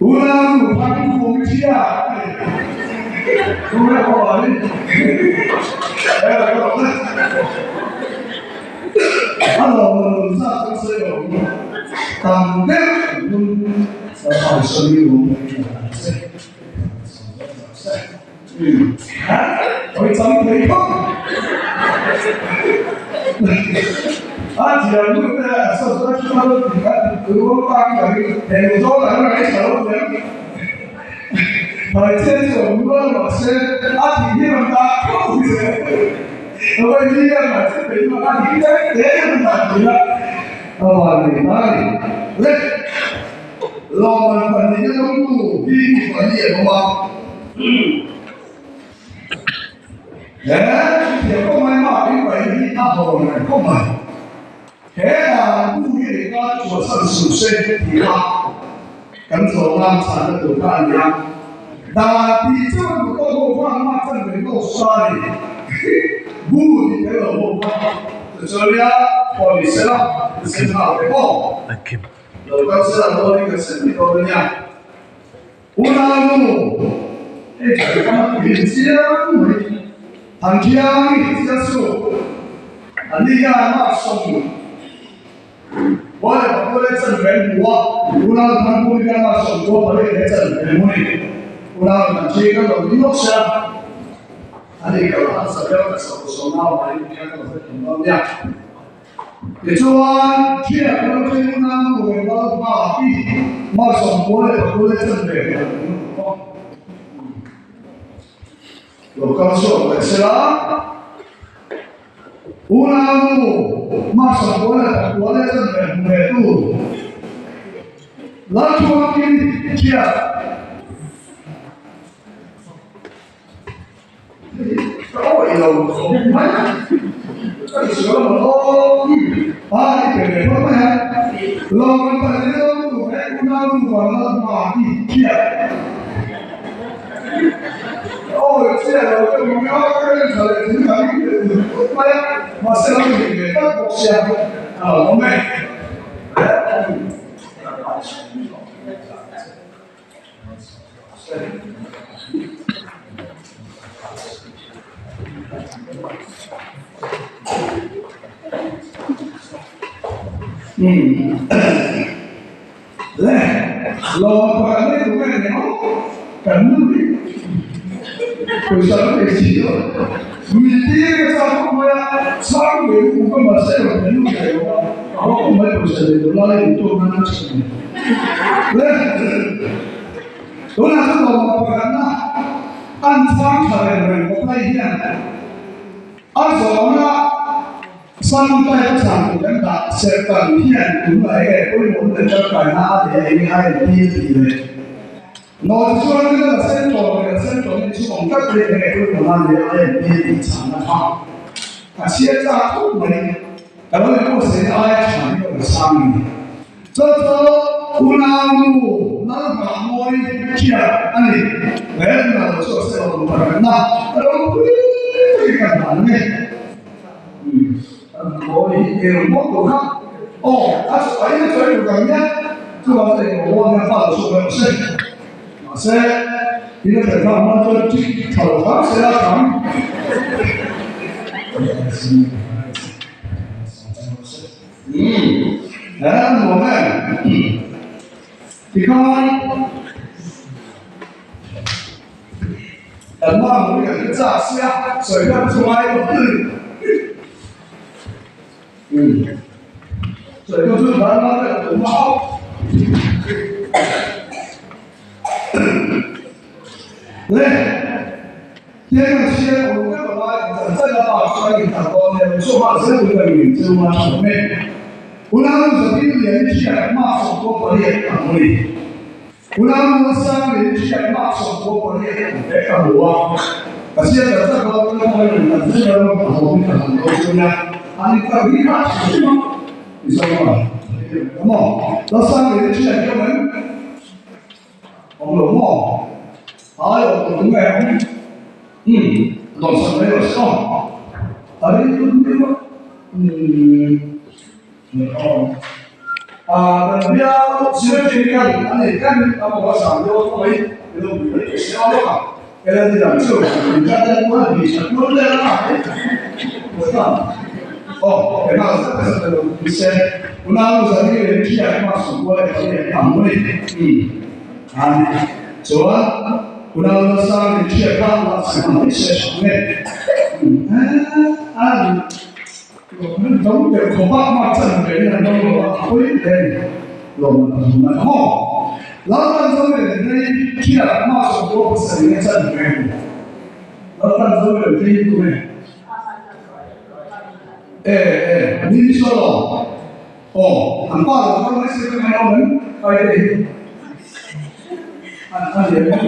Unau nu phang kum i hria a ni. Tunge pawh a ni. He la ka rawh le. A lawm lo nun zat kan sawi lo ang. Tam deuh kan hun Lalpa Isua mi lawm kan hria ang che. Oi chang thei khawp. A thiam nu te a sa sa chu a lo ti kha ti tu pa ki ka ring he nu zo la na ngai sa lo thiam. Pai chen chu awm rual rawh se a thi hi rawn dah khawp hi se. Oi hi a ma che pe ma a hi te te rawn dah thin a. A van nei ta ni. Le. Lawmman pahnihna dawngtu hi pahnih an awm a. He thuthiam khawp mai mah in paih hi a hawn reng khawp mai. He dan bu hi engka chhuahsan suh se tih kha kan zawhna chhanna tur kha a ni a. Dan tih chuan motor ho khan mah chan ve lo sa a ni. Bu tih tel lo ho kha tichuan nia pawh ni sela sen nghal ve aw. Lo kal se la dawn in ka sen mai dawn a nia. Unau nu, hei ka ti a tih chiang mai. Han thiang i chiang suh. A ni a mah sawm. Puan leh pakua leh chan ve an hmu a. Unau than pum hian mah sawm pua pariat leh chan ve an hmu ni. Unau than thi ka lo ni lawk sia. A ni ka lo harsa viau ka sawm sawm nau mai hian ka lo hrethiam dawn nia. Tichuan, Thiak ram chu unau nu leh lal hma hi malsawm pawl leh pakua leh chanve an awm a. Lo kal chhuak leh sela, unau nu malsawm pawl leh pakua leh chanve hmu ve tu Lalthuakin Thiak. Ka awih lo khawp mai a, ka ti sual lo aw a ti pe ve phawt mai a, lawm an pal ni lo nu he unau nu vang la hma i hriat ka awih chiah lo ka hmu a ka en tha leh thil ka ring leh dun phawt mai a, mahse lo ni ve tak bawk sia a lo awm e. Le lawm pakhat mai tur nge ni maw kan nu hi pawisa ka pe si lo mitir ka chak khawp mai a chhang ve u ka mahse rawn pe nu ve lo a ka haw khawp mai pawisa nei lo lai in tur nan a tha ni le tunah chuan lawm pakhatna an chhang tha reng reng khawp mai hian a zawhna Samtai a chhan tur kan dah serh kan hian tunah enge pawimawh leh tangkaina a leh a eng a entir tih leh Nawi chuan rinna la sen tawh leh la sen tawh hi chu awm tlat leh enge pawimawhna leh a entir tih chhanna kha a chhiat chak khawp mai. Ka lo inpawhsehna aia tha hi ka rawn sang a ni. Chu chu unau nu Lalhmahmawi hriat a ni. He hunah lo chhuak se lo pakhatna ropui takin kan hlan ang e. Kan hmawi hi eng mawlh tur kha aw a a in a chawi tur kan nia chuvang chu eng maw hian fa lo chhuak mai rawh se. Mahse in a thlen hma hma chuan tik tha lo hram se la hram. Umm he a nuam em tikhan kan hma hmuh hi kan hre chak sia sawi hian chu ngai tawh umm sawi hian chu dan nan te kan hma hauh le Tiang an chhiar awm deuh a lai chan chan a pa chu a inthah dawn nia chu hma zel tur ka in chu a tha mek. Unau nu Zatin Lian i hriat hma 98 a hmu ni. Unau nu Asang Lian i hriat hma 98 a hmu vek a hmu a. Ka chhiar chan chan dawn chuan ka in chan zel dawn a hawm in ka han dawn chu nia. An inthah hi kha a tha hrim a ti zawng a. Maw? Lalsang Lian i hriat hi awm em? Awm lo maw? Ai awm lo tunge awm? Umm, dawhsan mai rawh se aw. A ring tut mai a. Umm, aw. Kan bial symmetrical a ni kan a bawk a sang deuh a mai ilo bui mai tih se a bawk a ela ni dang chu in ta te kual bi tha kual vel a aw eng a zat zat ilo bui se unau zan hi lem thiat ma sum kual e pali an ang ni an chuan unau nasa in thiat kha la sang mai se nge a Dam deuh khawp a, mah chan ve in an lo lo a, a pawi hle a ni. Lawm an hmu ngai maw? Lalpan Zoren phei thiat mah sawmkua pasarih a chan ve a ni. Lalpan Zoren phei hi tum e? E, e, ni ni saw lo. Aw, an pa lo kal mai se ka ngai awm em? Kai te hi. An a lian em?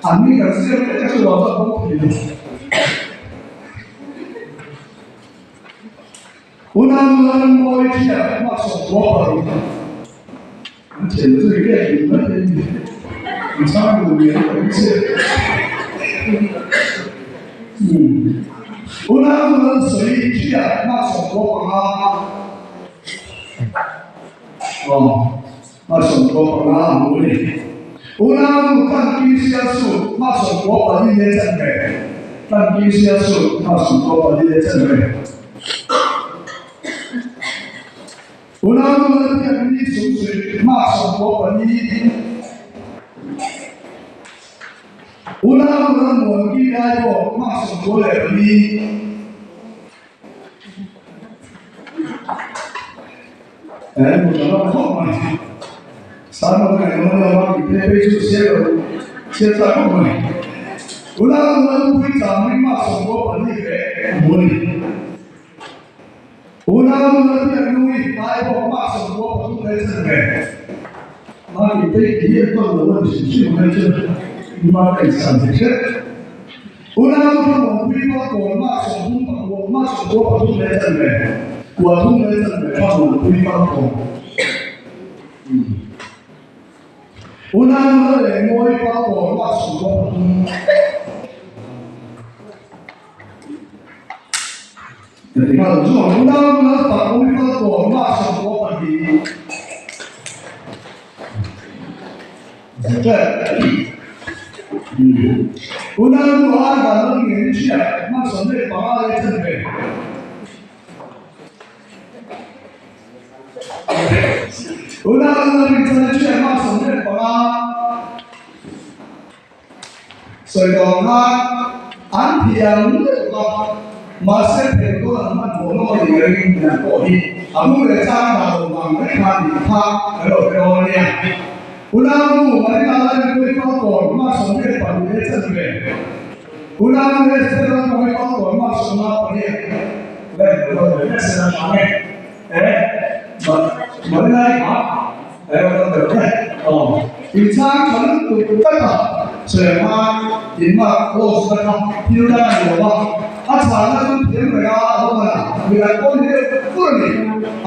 An mi kan siam leh ka chu lo zawk bawk thei lo. Unau nula ram mawi thiat hma 90 an thian chu ri riak duh mai thei ni. An chhang duh lian ka ring che. Unau nula sawi thiat hma 95. Aw. Hma 95 a hmu a ni. Unau kan Kisia chu hma 94 leh chanve. Kan Kisia chu hma 94 leh chanve. Unau Lalbiakni Sumsuih hma 94. Unau Lalmuanki lai pawh hma 94. Sawi tawh ang khan an thiam lutuk a, mahse thei dawn an hman tawh lo a nih ka ring tih ang pawh hi a hmu leh chang dah lo vang mai khan tih kha ka lo hre dawn a nia. Unau nu Marina Lalrinpuii Falkawn hma 12 leh chanve, Unau nu Esther Lalkawngi Falkawn hma 18 leh lo ve vek se la tha nge. Eh, Marina i kha eh lo ve vek aw. Inchhang tha lutuk tak a, Suleman inma close na kha thil dang a ni lo va, a chhana chu thiam reng a a awm a na, midang pawh ni deuh fur a ni.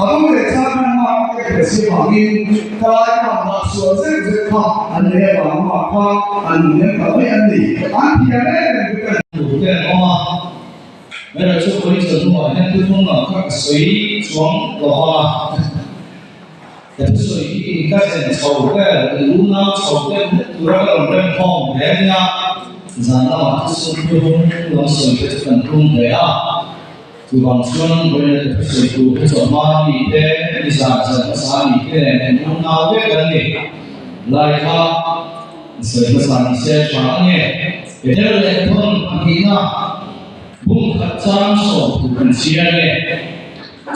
A bu leh chhang khan mark te kher si vangin thalai khan mah sual zeuh zeuh kha an nei avang mark kha an hniam ta mai an ni. An thiam em em chu ka Tur te an awm a, Mera chu police hnuah hian thuthlung lam kha ka sawi chuang lo a. Ka thusawi hi in ka zen chho vel, in unau chho deuh hlek tura ka rawn rem khawm hle nia. Zan lamah thusum thuhung lam sawi te chu kan tum hle a. Chuvang chuan vawiin ka thusawi tur hi chawhma mi te, nizan zan hmasa mi te nen in unau vek an ni. Lai kha sawi hmasa ni se tha a nge. Peter leh thawn pahnihna bung khat chang sawm thu kan chhiar nge.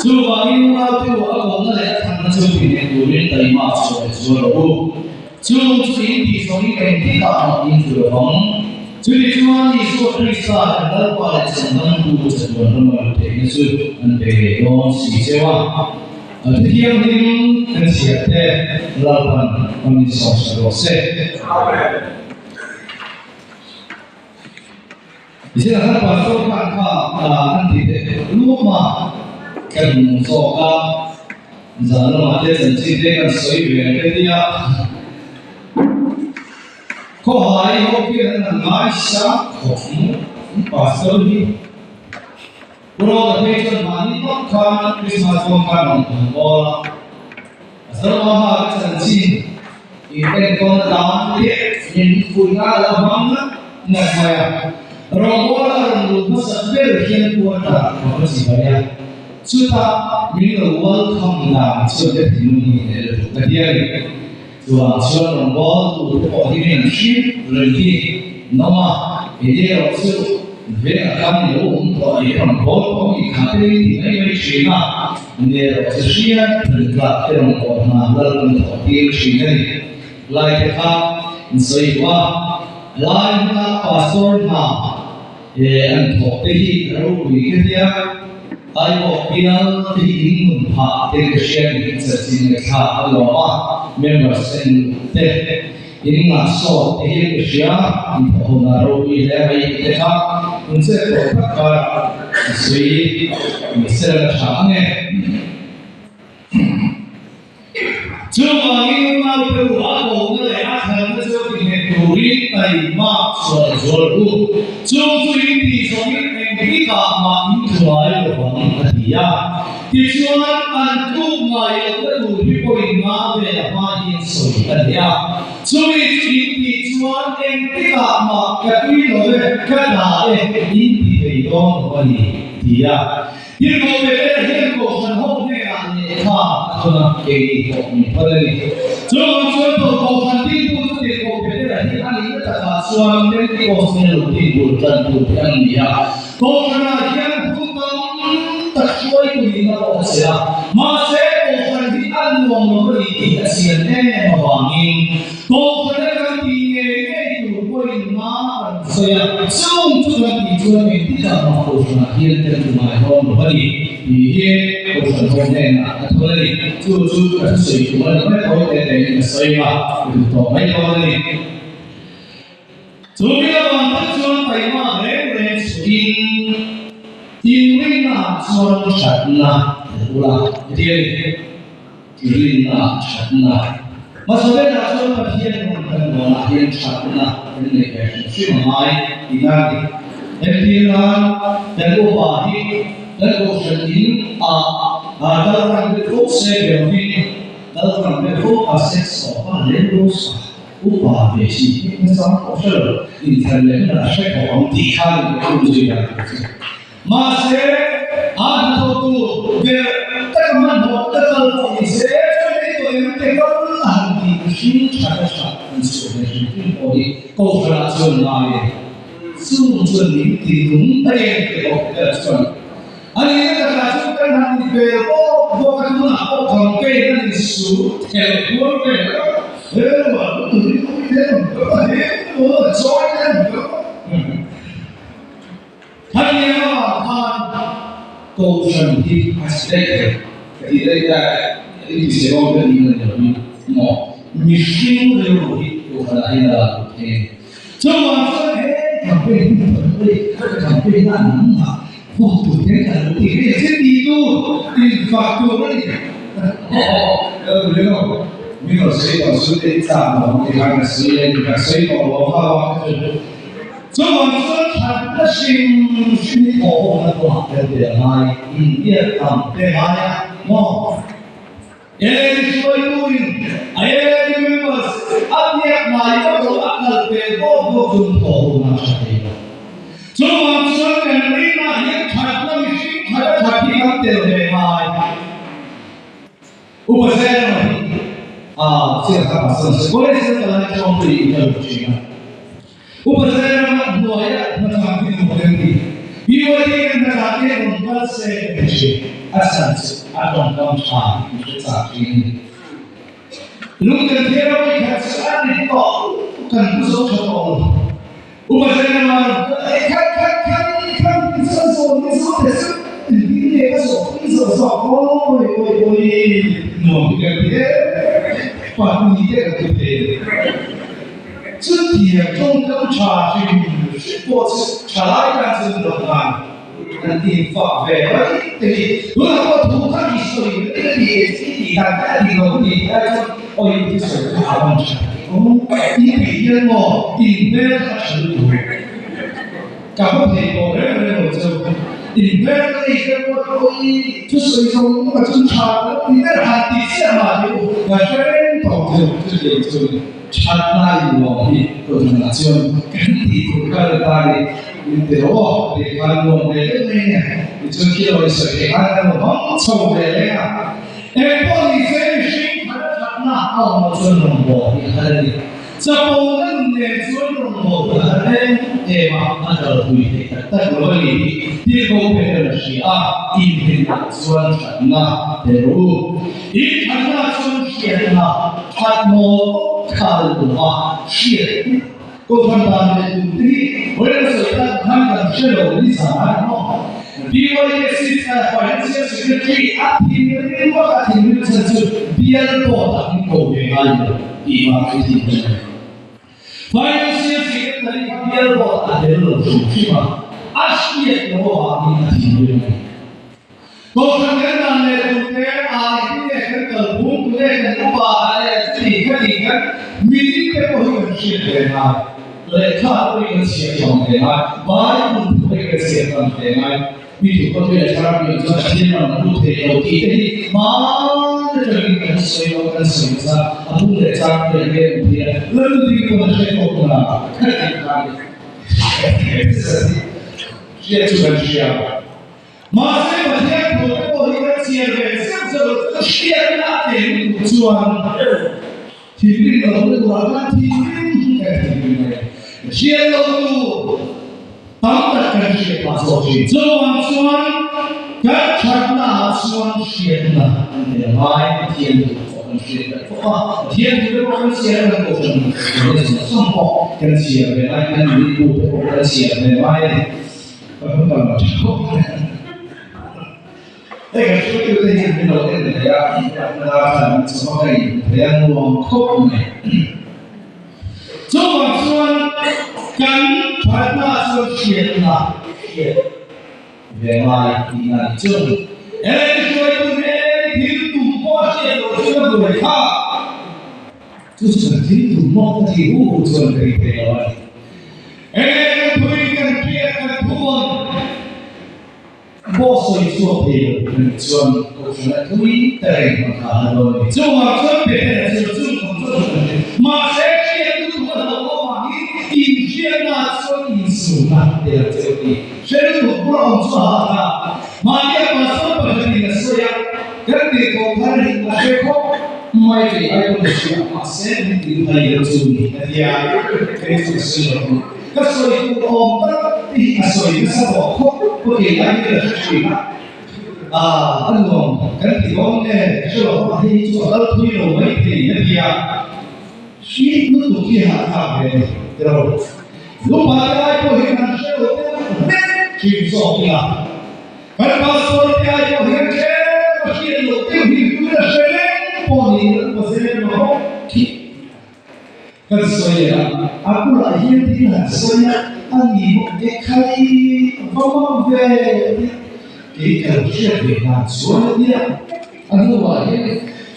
Chuvangin unaute u a kohna leh a thanna chu tihnek turin taima a chhuah leh zual rawh u. Chung chu in tih zawngin engtikah mah in tlu lo vang. Chumi chuan Isua Krista kan Lalpa leh Chhandamtu chatuan rama lut theihna chu an pe ngei dawn si cheu a. Thu thianghlim kan chhiar te Lalpan a min sawm sak rawh se. Zira khan pastor khan kha an ti teh luam a, ka duh zawk a, zan lamah te chanchin te kan sawi ve ang te tia khawhai ho hian an han ngaisang khawp mu pastor hi. Pu Rawta phei chuan mahni tawp khan Christmas dawn khan rawn thawn bawl a, a Zoramah ka chanchin in enkawl dan leh min fuihna a lo hmang ngat ngat mai a. Rawngbawla a rawn lut hmasa ber hian quarter ka va chi bai a, chutah min lo welcome dan chuan ka thinlung hi hneh lutuk ka ti a ni. Chuvang chuan rawngbâwl tute pawh hi min an hrim reng hi nawm a, enge erawh chu vengah khan i lo awm tawh a nih rawngbâwl pawh mi kha te min ti mai mai thin a, enge erawh chu hriat reng tlak te rawngbâwl hna lal kan thawh tir thin a ni. Lai te kha in sawi duh a, lai hmuna pastor hna an thawh te hi ropui ka tia. Aipawh bial te hi in hmun phah te ka hria ni in chanchin ngaihthlak a lawm a, members en luh te in ngah sawt te hian ka hria, in thawh ho na ropui hle mai tih te kha in chet tawh tak karah ka sawi mi sel a tha ang e. Chuvangin unaute u, a kohna leh a thlanna chu ti nghet turin taihmak sual zual u. Chung chu in tih zawngin engtikah mah in thuai lo vang, a ti a. Tichuan, an tluk ngai lohna tur hi pawhin nga vel a hma hian sawi a ni a. Chumi chu in tih chuan engtikah mah ka tui lo e, ka dah e, in ti thei dawn lo a ni, ti a. Thil ko ve vel hian Kohhran ho hnenah lehkha a thawn a, keini pawh min phal a ni. Chuvang chuan tawh Kohhran dingtu chu tirh ko ve vel hi a nihna takah chuan Pentecost nge lo tih bul tan tur te an ni a. Kohhranah hian hun tam tak hruaitu nihna pawh a che a, mahse Kohhran hi a nuam lo a ni tih a chian em avangin Kohhran a kan tih ngei ngei tur pawhin hma kan sawi a, chung chu kan tih chuan engtikah mah Kohhranah hian kan tlu ngai hlawm lo a ni tih hi Kohhran ho hnenah a thawn a ni. Chu chu ka thusawi tum a ni mai tho te tein ka sawi a, ka duh tawh mai dawn a ni. Chu mi avang tak chuan taihmak reng reng chhuahin inrinnaah chuan thatna a ula heti a ni. Rinna thatna. Hmasa berah chuan Pathian rawn kan dawnah hian thatna kan neih ve hrim hrim a ngai tihna a ni. Entir nan kan upa hi kan kohhran in ah kal ran ve fo se be lovin kal ran ve fo a se sawpa leng lo sa upa ve si hi nachang pawh hre lo inthlan leh hunah a hre khawp ang tih kha a ni ka zui dan tur chu. Mahse, a hnathawktu ber taka hmanhmawh taka kal pawh ni se, chuan hei tawh em te kal a han tih mihring tha ka tha an chhuah ve hrim hrim pawh hi Kohhranah chuan ngai e. Chung chuan min ti nung a eng te pawh ber chuan a nihna takah chuan kan han ni ve bawk bawk a, tunah pawh campaign a ni su thelh kual vel a, he ruah lu hi he ruah chawi te Hetiang avang khan Kohhran hi a si daih thei ka tih daih ta i ti se dawn ka tih na ni lovin maw mihring rilru hi Kohhranah hian a lak lut thei a ni. Chuvang chuan he campaign hun tawh hi ka campaign na an awm a, vote tur te kan lo ti reng a, thil tih tur infak tur a ni. Min rawn sawi tawh chu te i chak lo ang ti khan ka sawi a ni, ka sawi tawh lo ang kha avang te chu. Chuvang chuan thatna hrim hrim hi thawh ho na kawngah tel ve a ngai, inbiak tam te ngai a maw? Eng hruaituin a eng members a biak ngai vak lo a kal pel bawk bawk chu thawh ho na tha thei lo. Chuvang chuan kan rinah hian thatna mihring that a that hi kan tel ve ngai. Upa Zela hi a chiang kha pasal se college ka lai chuan pui in ka lut thin a. Upa Zela hnuaia hnathak hi nuam kan ti. BYD kan hnathak hi rawn kal se kan ti thin. A chhan chu a tawngkam tha hi kan hre chak thin a ni. Lung kan thir a vawi khat chu a ni tawh kan pu zo tha tawh lo. Upa Zela khat khat khat khat zawn zawn te chu. Engtin nge ka zawh pui zawh zawk awi awi awi nuam hi kan ti em pahnih te kan ti thei a ni. Chutiang tawngkam tha hrim hrim pawh chu tha lai tan chuan lo ngai kan infak ve mai te hi tunah pawh thu kha i sawi mai ka ti e i tih dan kha a dik lo ka ti tih lai chuan awi i sawi kha a rawn tha aw i tih hian maw inhmel kha a tha lutuk. Ka hmu thei tawh reng reng lo cheu. Inhmel ka ei te pawh awi thusawi zawng ka chung tha ka lo ti ber han tih chiah mah hi u ka hre reng tawh cheu chutiang chu thatna in nuam hi Kohhranah chuan kan tih tur kha la ta ni min ti lo aw ka tih khan nuam ve deuh mai nia tichuan khi lo insawi theih khan kan lo hmang chho ve reng a engpawh ni se mihring khat a thatna a awm loh chuan rawngbâwl hi a hal a ni. Chapo na nun nen chuan rawngbâwl a har em em a, a kalpui theih tak tak lo a ni tih tirhkoh Peter a hria a, inhlimnah chuan thatna tel rawh u. Inthatna chuan hriatna that mawl bawk kha a lo a, hriat Kohhran dan leh tum te hi vawiin sawi tan khan kan hre lo ni zan a ni maw? BYSC Financial Secretary a thinrim vak a thinrim chhan chu bial board ah min ko ve ngai lo tih vang a thin rim a ni. Financial Secretary kha bial board a tel lo hrim hrim a, a hriat loh avangin a thinrim a ni. Kohhran kan dan leh tum te ai hi nge kan kalphung tu nge kan upa leh chuti khati kan mitin te pawh hi kan hriat ve ngai. Lehkha pawh hi kan chhiar tam ve ngai, Bible pawh hi kan chhiar tam ve ngai. Mi tu pawh hi a thar pian chuan Pathian ram a hmu thei lo tih te hi hmaan atangin kan sawi lo, kan sawi nasa. A bung leh chang te an leng thei a, Lalnuding pawn a hre tawk na ka tih kha a ni. Hriat chu kan hria. Mahse Pathian thu te pawh hi kan chhiar ve zeuh zeuh lo chu hriatna a tlem tur chuan thinrim lo na turah khan thinrim kan thinrim mai a. Hriat lo tur tam tak kan hriat phah zawk thin. Chuvang chuan kan thatna ah chuan hriatna an nei a ngai. Pathian thu pawh kan hriat ve fawk a, Pathian thu te pawh kan chhiar a, kan kohhran zawng zawng pawh kan chhiar ve ngai, kan rilru te pawh kan chhiar ve ngai a ni. Hei kan hruaitute hian min lo en thei a, na khan min chawm a, ka inhmu thei a, nuam khawp mai. Chuvang chuan kan thatna chuan hriatna hriat ve ngai tihna a ni chung. Heng hruaitu hmel thil tum pawh a hriat loh chuan a buai thlak. Chu chu kan thil tum mawk a tih hu hu chuan ka ring thei lo a ni. Eng kan thuin kan hriat kan thuvawn pawh sawi chhuak thei lo kan nih chuan Kohhran a thui ta reng hman kha a han dawn a ni. Chuvang chuan Petera chuan chung awm chu a duh kan ti. Mahse hriat lutuk a hlauh avangin inhriatna chuan insumna tel che u ti. Hre lutuk bula awm chu a hah ta. Mahni a pastor pakhatin a sawi a, kan tirhkoh thar hi a hre khawp mai kei ai pawn ka hria, mahse min ti duhai lo chu ni a ti a, kei chu ka sawi lo ang. Ka sawi tur awm tak te hi a sawi nasa tawh khawp pawh kei ai hian ka hre thin a, ah a nuam kan ti dawn nge ka hre lo a, hei hi chu a kal thui lo mai thei a ti a, hriat lutuk hi hahthlak ve a ni tiraw. Nupa te ai pawh hian kan hre lo deuh hlek thin zawk ila, kan pastor te ai pawh hian tlem a hriat loh deuh hi tun a hre reng pawh niin an pa zel emaw bawk khi kan sawi leh a, a bulah hian thil han sawi a, a ni bawk e khai va mang ve tia kei ka lo hriat ve hnan chuan a tia, a hnuah hian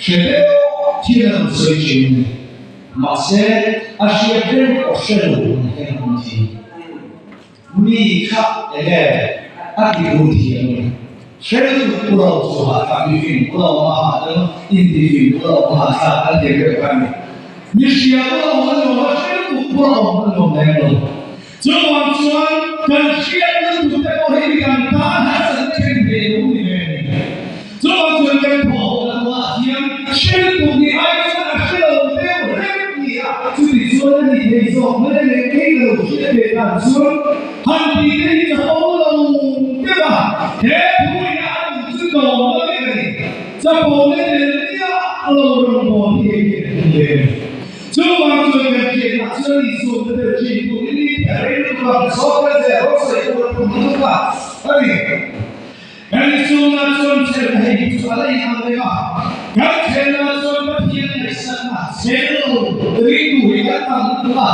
hre deuh thil a rawn sawi thin a ni. Mahse, a hriat reng pawh hre lo ang hian a awm thin. Mi kha enge a ti ru thiam a ni. Hre lutuk pu lo chu hahthlak, mi fing pu lo awm a hahdam, inti fing pu lo awm a hahthlak an ti reuh kha a ni. Mi hria pu lo awm a nuam a, hre lutuk pu lo awm a nuam lem lo. Chuvang chuan kan hriat lutuk te pawh hi mi kan tan harsatna thlen thei lo ni ve a ni. Chuvang chuan kan thawhawhna kawngah hian hre lutuk ni ai chuan a hre lo deuh reng ni a, chuti chuan a ni thei zawk mai a leh kei ka lo hriat ve dan chuan han tih te hi chapo lo deuh a, he thu ina a duh chu tlawm a vek a ni. Chapo na tel miah lo rawngbâwl hi hei hi a ni ve a ni. Chuvang chuan kan hriatna chuan Isua te deuh thin tur i ni tih a rei lutuk a, sawrkar zel rawh sawi tur a tum lutuk a a ni. Kan chungah chuan chhelna hei hi chu a la inang reng a, kan chhelna chuan Pathian ngaihsakna chhel lo ringtu hi kan tam lutuk a,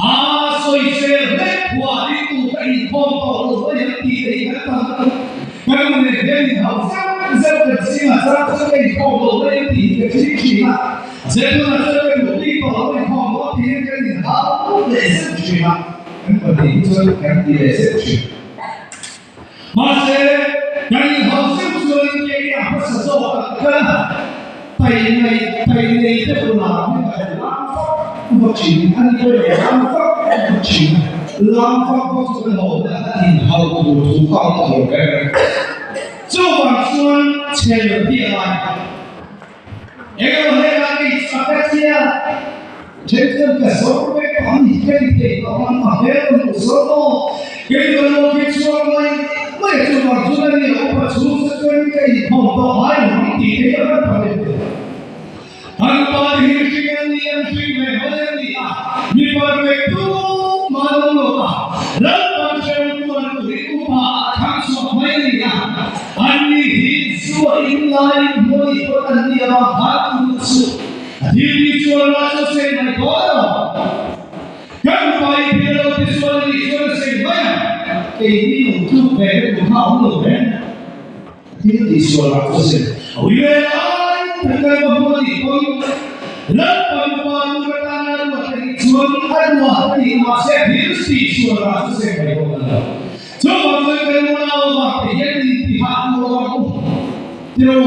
a sawisel hlek khua ringtu ka inkhawm tawh lo mai ang tih te hi kan tam lutuk. Kan nu nen hian inhauh zeuh zeuh kan zingah chuan chu ka inkhawm lo mai ang tih hi ka ching thin a, Zetuna chuan ka duh bik tawh lo inkhawm lo tiin kan inhau leh zeuh thin a, kan pahnih hi chuan kan ti leh zeuh thin. Mahse, kan inhau zeuh chuanin kei a hmasa zawk a kal a, tai nei tai nei te hunah hian ka han lam fak vak thin a ni pawh lo lam fak vak thin a, lam fak vak chu kan haw hunah a inhau tur thu kha a awm tawh lo reng reng. Chuvang chuan chhel hi a ngai. Engemaw hela mi a ka chia then chuan ka zawr vek tawh ang hi ka ti thei tawh ang a hmel ka hmuh zawr maw kei ka lo khi chhuak mai mai a chuvang chuan a ni a upa chhung sa chuan ka inkhawm tawh ngai lo ang tih te hi a rawn pha leh ve. An pa te hi mihring an ni a mihring ve mai an ni a mipa rek tumah an awm lo a Lalpan hremtu an ui upa a thang chhuak mai a ni a an ni hi Zu a in laiin hmuh pawh an ni avang khan tu chu a thil ti chuan la chu sei mai dawn lo. Kan pai thil lo ti chuan a nih chuan a sei mai ang. Keini lo tluk ve te tur kha a awm lo reng. A thil ti sual lah chu a sei. A ui ve lai tak kan va hmu a nih pawhin Lalpan pa nu ka tana ruat a nih chuan a ruat a nih mahse a thil ti sual lah chu sei mai dawn lo. Chuvang chuan kan unau avang te hian intihah tur a awm u tiro.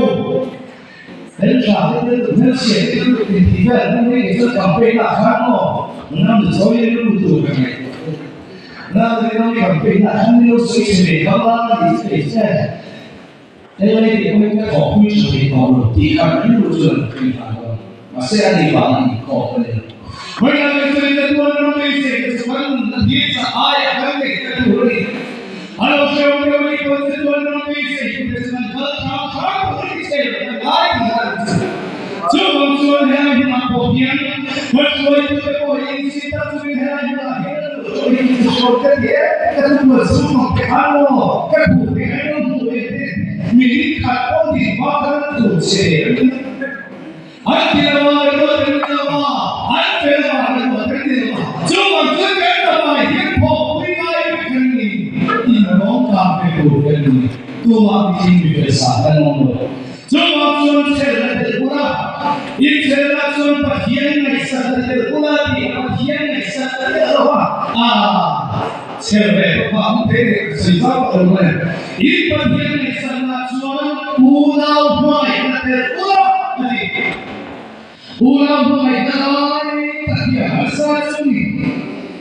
Hmeltha te tel hmelchhia te tel intih vel hmang hi kei chuan campaign ah khan maw nang ni chawi in ru tur ka ngaih nang ni nang campaign ah khan nilo sawi chhe ve kham la tih chu kei che helai tih pawhin ka thawhpui tha thei tawh lo tih kha ka rilru chuan ka hre nghal dawn mahse a ni vang a inkhawm ka ni lo. Hmeichhia te chuan ka tuan ram beisei te chu kan nun a hlir chak aiah kan neih ka tur a ni. A lo hreu deuh a nih pawn che tuan ram beisei tu te chu kan kal hrang hrang tur a ni che lo kan ngai tih a ni chu. Chuvang chuan helai hmunah pawh hian kan hruaitu te pawh hi insi tak chungin helai hmunah hian an lo hruai hi chu hruai ka ti em ka thubuai sum mang te khan maw ka thu te khan lo hmuh ve te mi khat pawh nih hma khan an tur che a ni. An ti lo a, ruat an ni lo a, an fel vang a ruat an ni lo a, chuvang chuan kan ramah hian thawhpui ngai vek kan ni tih rawng kang pe tur kan ni. Tumah mihring mi fel sa kan awm lo. Chuvang chuan chhelna tel bula, in chhelna chuan Pathian ngaihsakna tel bula tih a Pathian ngaihsakna tel lo a, aah chhel ve bawk a, an thei leh sawi zau tawh lo e. In Pathian ngaihsakna chuan unau hmangaihna tel ula a ti. Unau hmangaihna lai tak hi a harsa chu ni.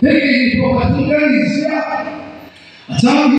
Hei kei ni pawh pathum kan inziah a chang hi.